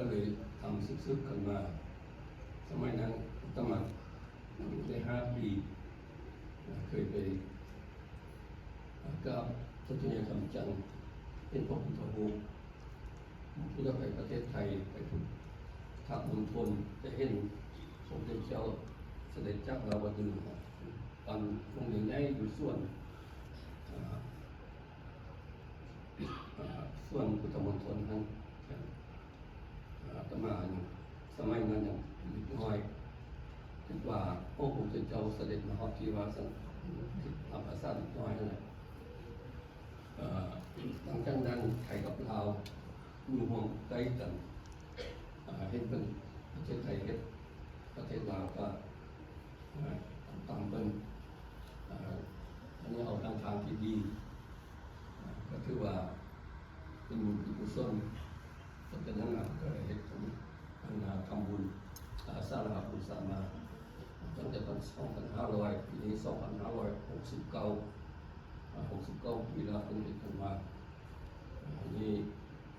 ກໍເລີຍທຳສືບໆກັນມາ. ສະໄໝນັ້ນອາດຕະມາໄດ້ຫ້າປີ ເຄີຍໄປ ກາບສະເດັດພະຈັນ ເຫັນພະພຸດທະຮູບ. ຜູ້ໃດໄປປະເທດໄທ ໄປພຸດທະມົນທົນ ຈະເຫັນສົມເດັດເຈົ້າສະເດັດຈາກລາວະດຶງ ປັ້ນອົງໃຫຍ່ໆຢູ່ສວນ ອາ ສວນພຸດທະມົນທົນຫັ້ນ. ອາ ອາດຕະມາສະໄໝນັ້ນຍັງເດັກນ້ອຍ ຄິດວ່າ ໂອ້ ພະເຈົ້າສະເດັດມາຮອດທີ່ວ່າຊັ້ນ ຕາມພາສາເດັກນ້ອຍຫັ້ນແຫຼະ. ເອີ ຫຼັງຈາກນັ້ນໄທກັບລາວຢູ່ຮ່ວມໃກ້ກັນ ເອີ ເຮັດເປັນປະເທດໄທເຮັດ ປະເທດລາວກໍ ເອີ ຕາມເພິ່ນ ເອີ ອັນນີ້ເອົາທາງທາງທີ່ດີ ກໍຖືວ່າເປັນບຸນເປັນກຸສົນ. ເພາະສະນັ້ນລະກໍເຮັດບຸນ ອັນນາທຳບຸນ ອາ ສາລະຫະບູຊາມາຕັ້ງແຕ່ປີສອງພັນຫ້າຮ້ອຍ ປີນີ້ສອງພັນຫ້າຮ້ອຍຫົກສິບເກົ້າ ອາ ຫົກສິບເກົ້າປີແລ້ວເພິ່ນເຮັດກັນມາ. ອັນນີ້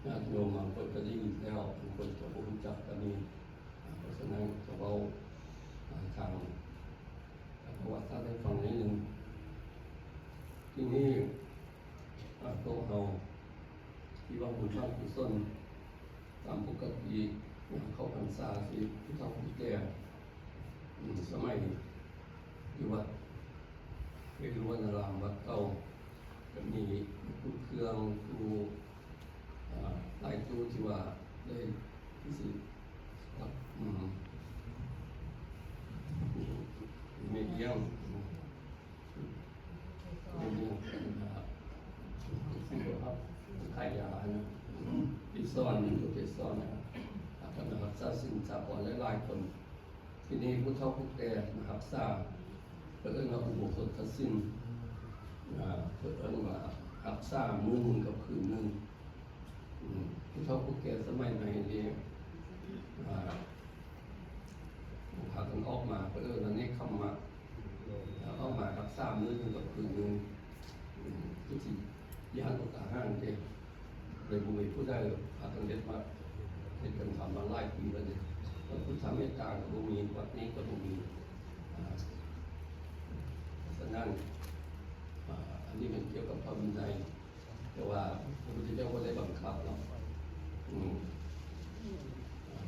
ຍາດໂຍມບາງຄົນກໍໄດ້ຍິນແລ້ວ ບາງຄົນກໍບໍ່ຮູ້ຈັກກໍມີ. ເພາະສະນັ້ນຈະເວົ້າ ອາ ທາງ ປະຫວັດສາດໃຫ້ຟັງໜ້ອຍໜຶ່ງ. ທີ່ນີ້ ອາ ພວກເຮົາທີ່ວ່າບຸນສ້າງກຸສົນ ຕາມປົກກະຕິຍາມເຂົ້າພັນສາທີ່ຜູ້ເຖົ້າຜູ້ແກ່ ອາ ສະໄໝຢູ່ວັດເວລຸວັນນາລາມ ວັດເກົ່າ ກໍມີຕູ້ເຄື່ອງ ຕູ້ ອາ ຫຼາຍຕູ້ທີ່ວ່າໄດ້ທີ່ຊິ ອາ ແມ່ລ້ຽງ ແມ່ລ້ຽງ ອາ ຂາຍຢານະ ເກສອນ ເກສອນ ອາ ກຳລັງຮັກສາສິນສາກອນຫຼາຍໆຄົນ. ທີ່ນີ້ຜູ້ເຖົ້າຜູ້ແກ່ມາຮັກສາ ເພິ່ນເອີ້ນວ່າອຸໂບສົດທະສິນ ອາ ເພິ່ນເອີ້ນວ່າຮັກສາມື້ໜຶ່ງກັບຄືນໜຶ່ງ. ອືມ ຜູ້ເຖົ້າຜູ້ແກ່ສະໄໝໃໝ່ນີ້ ອາ ພາກັນອອກມາ ເພິ່ນເອີ້ນວ່າເນກຂຳມະ ອອກມາຮັກສາມື້ໜຶ່ງກັບຄືນໜຶ່ງ. ອືມ ຄືຊິຢ້ານອົດອາຫານເດ້ ເລີຍບໍ່ມີຜູ້ໃດພາກັນເຮັດມາ ເຮັດກັນທຳມາຫຼາຍປີແລ້ວເດ້. ແລ້ວພຸດທະເມດຕາກໍບໍ່ມີ ວັດນີ້ກໍບໍ່ມີ. ອາ ສະນັ້ນ ອາ ອັນນີ້ແມ່ນກ່ຽວກັບພະວິໄນ ແຕ່ວ່າພະພຸດທະເຈົ້າບໍ່ໄດ້ບັງຄັບເນາະ. ອືມ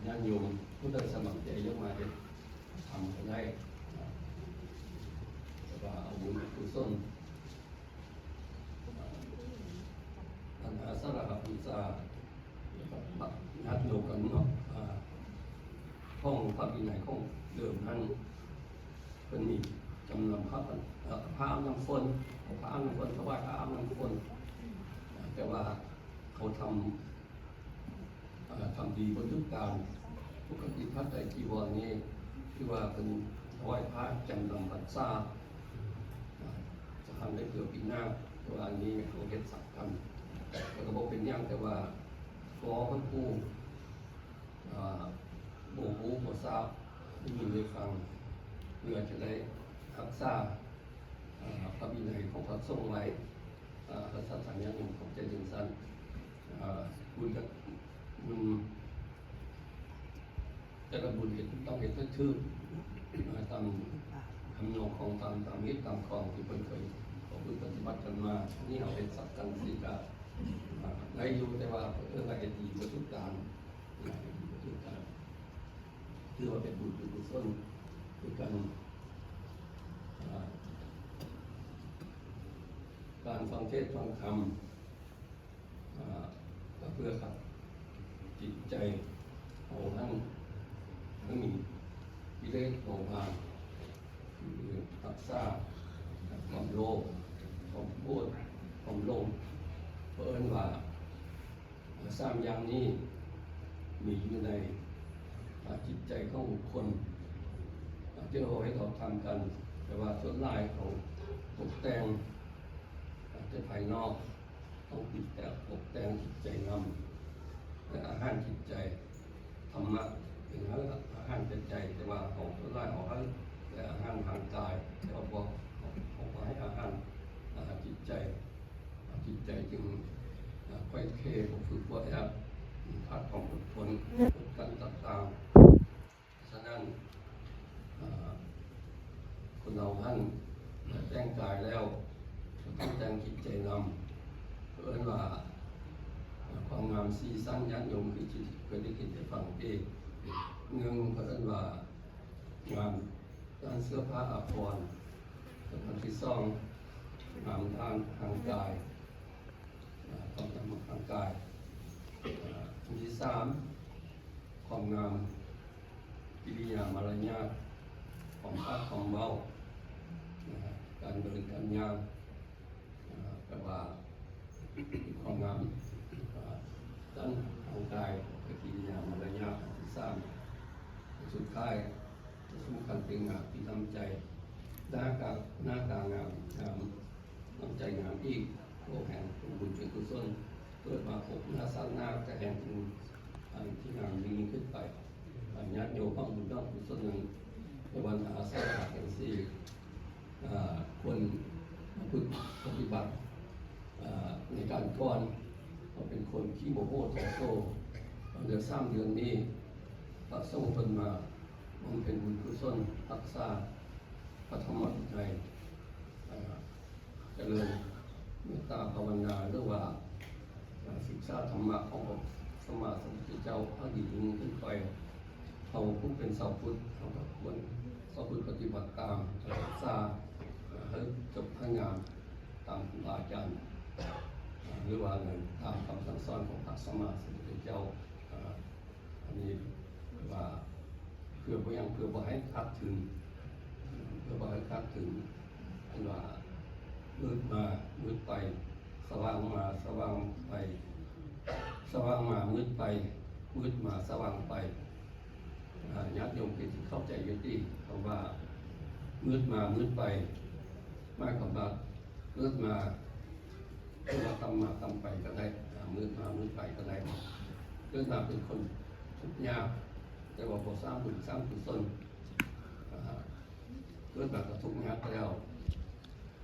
ຍາດໂຍມຜູ້ໃດສະໝັກໃຈຢາກມາເຮັດທຳກໍໄດ້ ແຕ່ວ່າເອົາບຸນເອົາກຸສົນ ອັນອາສາລະຫະບູຊາ ຍາດໂຍມກັນເນາະ ອາ ຂອງພະວິໄນຂອງເດີມຫັ້ນ ເພິ່ນມີຈຳນຳພະ ເອີ ພະອາບນ້ຳຝົນ ເອົາພະອາບນ້ຳຝົນ ຖວາຍພະອາບນ້ຳຝົນ ແຕ່ວ່າເຂົາທຳ ເອີ ທຳດີບໍ່ຖືກການ. ປົກກະຕິຜ້າໄຕຈີວອນນີ້ ທີ່ວ່າເພິ່ນຖວາຍພະຈຳນຳພັນສາ ອາ ຈະທັນໄດ້ເກືອປີໜ້າ ແຕ່ວ່າອັນນີ້ເຮົາເຮັດສັບກັນ ແຕ່ກໍບໍ່ເປັນຫຍັງ ແຕ່ວ່າຂໍພະຄູ ອາ ບໍ່ຮູ້ບໍ່ຊາບ ໄດ້ຍິນໄດ້ຟັງ ເພື່ອຈະໄດ້ຮັກສາ ອາ ພະວິໄນຂອງພະສົງໄວ້. ອາ ພະສັດທາຍາດໂຍມເຂົ້າໃຈຈັ່ງຊັ້ນ ອາ ບຸນ ບຸນ ແຕ່ລະບຸນເຮັດຕ້ອງເຮັດໃຫ້ຖືກ ອາ ຕາມທຳນອງຂອງ ຕາມ ຕາມຮີດຕາມຄອງທີ່ເພິ່ນເຄີຍປະພຶດປະຕິບັດກັນມາ. ນີ້ເຮົາເຮັດສັບກັນຊິກະ ອາ ໄດ້ຢູ່ ແຕ່ວ່າເອີ້ນວ່າເຮັດດີບໍ່ຖືກການ ເຮັດດີບໍ່ຖືກການ ຖືວ່າເປັນບຸນເປັນກຸສົນຄືກັນ. ອາ ການຟັງເທດຟັງທຳ ອາ ກໍເພື່ອຂັດຈິດໃຈເຮົາໃຫ້ ໃຫ້ມີກິເລດເບົາບາງ ຮັກສາຄວາມໂລບ ຄວາມໂກດ ຄວາມຫຼົງ ເພິ່ນເອີ້ນວ່າ ສາມຢ່າງນີ້ມີຢູ່ໃນ ອາ ຈິດໃຈຂອງບຸກຄົນ ອາ ທີ່ເຮົາເຮັດເຮົາທຳກັນ ແຕ່ວ່າສ່ວນຫຼາຍເຮົາຕົກແຕ່ງ ອາ ແຕ່ພາຍນອກ ຕ້ອງຕິດແຕ່ຕົກແຕ່ງຈິດໃຈນຳ ແລະ ອາຫານຈິດໃຈ. ທຳມະເປັນອາຫານແກ່ໃຈ ແຕ່ວ່າເຮົາສ່ວນຫຼາຍເຮົາໃຫ້ແຕ່ອາຫານທາງກາຍ ແຕ່ວ່າບໍ່ ເຮົາບໍ່ໃຫ້ອາຫານ ອາ ຈິດໃຈ. ຈິດໃຈຈຶ່ງ ອາ ໄຂວ້ເຂ ບໍ່ຝຶກບໍ່ແອບ ຂາດຄວາມອົດທົນ ອົດ ສັງຍາດໂຍມຄືທີ່ເຄີຍໄດ້ຍິນໄດ້ຟັງເອງ. ໜຶ່ງ ເພິ່ນເອີ້ນວ່າງາມດ້ານເສື້ອຜ້າອາພອນ, ແລະ ອັນທີສອງ ງາມດ້ານຮ່າງກາຍ, ຄວາມງາມທາງຮ່າງກາຍ, ອັນທີສາມ ຄວາມງາມ ກິລິຍາມາລະຍາດ ຄວາມປາກຄວາມເວົ້າ, ນະ ການເດີນການຍ່າງ, ນະ ແຕ່ວ່າ ຄວາມງາມ ອ່າ ດ້ານຮ່າງກາຍ ແລະ ກິລິຍາມາລະຍາດ. ອັນທີສາມ ອັນສຸດທ້າຍ ທີ່ສຳຄັນເປັນງາມທີ່ນ້ຳໃຈ, ໜ້າຕາ ໜ້າຕາງາມ, ງາມ ນ້ຳໃຈງາມອີກ, ໂອ້ ແຫ່ງບຸນເປັນກຸສົນ, ເກີດມາພົບໜ້າຊາດໜ້າຈະແຫ່ງທີ່ ອັນທີ່ງາມຍິ່ງຂຶ້ນໄປ. ອັນຍາດໂຍມຮ່ວມບຸນຮ່ວມກຸສົນນັ້ນ ໃນວັນອາສາຈັງຊີ້ ອ່າ ຄວນປະພຶດປະຕິບັດ ອ່າ ໃນການກ່ອນ ເຮົາເປັນຄົນຂີ້ໂມໂຫໂທໂສ. ເດືອນສາມເດືອນນີ້ ພະສົງເພິ່ນມາບຳເພັນບຸນກຸສົນ ຮັກສາພະທຳມະວິໄນ ອ່າ ຈະເລີນເມດຕາພາວະນາ ຫຼືວ່າ ການສຶກສາທຳມະຂອງພະສຳມາສຳພຸດທະເຈົ້າໃຫ້ດີຍິ່ງຂຶ້ນໄປ. ເຮົາຜູ້ເປັນຊາວພຸດ ເຮົາກໍຄວນປະພຶດປະຕິບັດຕາມ ການສຶກສາໃຫ້ຈົບໃຫ້ງາມຕາມຄູບາອາຈານ ຫຼືວ່າຕາມຄຳສັ່ງສອນຂອງພະສຳມາສຳພຸດທະເຈົ້າ. ອັນນີ້ວ່າເພື່ອບໍ່ຫຍັງ ເພື່ອບໍ່ໃຫ້ຂາດທຶນ ເພື່ອບໍ່ໃຫ້ຂາດທຶນ ອັນວ່າມືດມາມືດໄປ ສະຫວ່າງມາສະຫວ່າງໄປ ສະຫວ່າງມາມືດໄປ ມືດມາສະຫວ່າງໄປ. ອາ ຍາດໂຍມເປັນທີ່ເຂົ້າໃຈຢູ່ຕິ ຄຳວ່າມືດມາມືດໄປ ໝາຍຄວາມວ່າເກີດມາ ເອີ້ນວ່າຕ່ຳມາຕ່ຳໄປກໍໄດ້ ອ່າ ມືດມາມືດໄປກໍໄດ້ ເກີດມາເປັນຄົນທຸກຍາກ ແຕ່ວ່າບໍ່ສ້າງບຸນສ້າງກຸສົນ ອ່າ ເກີດມາກໍທຸກຍາກແລ້ວ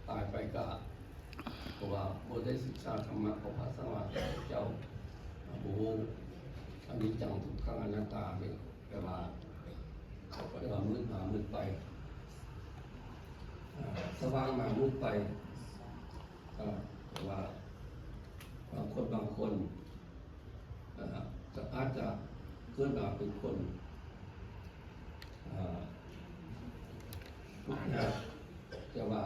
ຕາຍໄປກໍ ເພາະວ່າບໍ່ໄດ້ສຶກສາທຳມະຂອງພະສຳມາສຳພຸດທະເຈົ້າ ບໍ່ຮູ້ອະນິດຈັງ ທຸກຂັງ ອະນັດຕາ ແປວ່າ ເຂົາເອີ້ນວ່າມືດມາມືດໄປ ອ່າ ສະຫວ່າງມາມືດໄປ ອ່າ ແປວ່າບາງຄົນບາງຄົນ ອ່າ ກໍອາດຈະເກີດມາເປັນຄົນ ອ່າ ທຸກຍາກ ແຕ່ວ່າ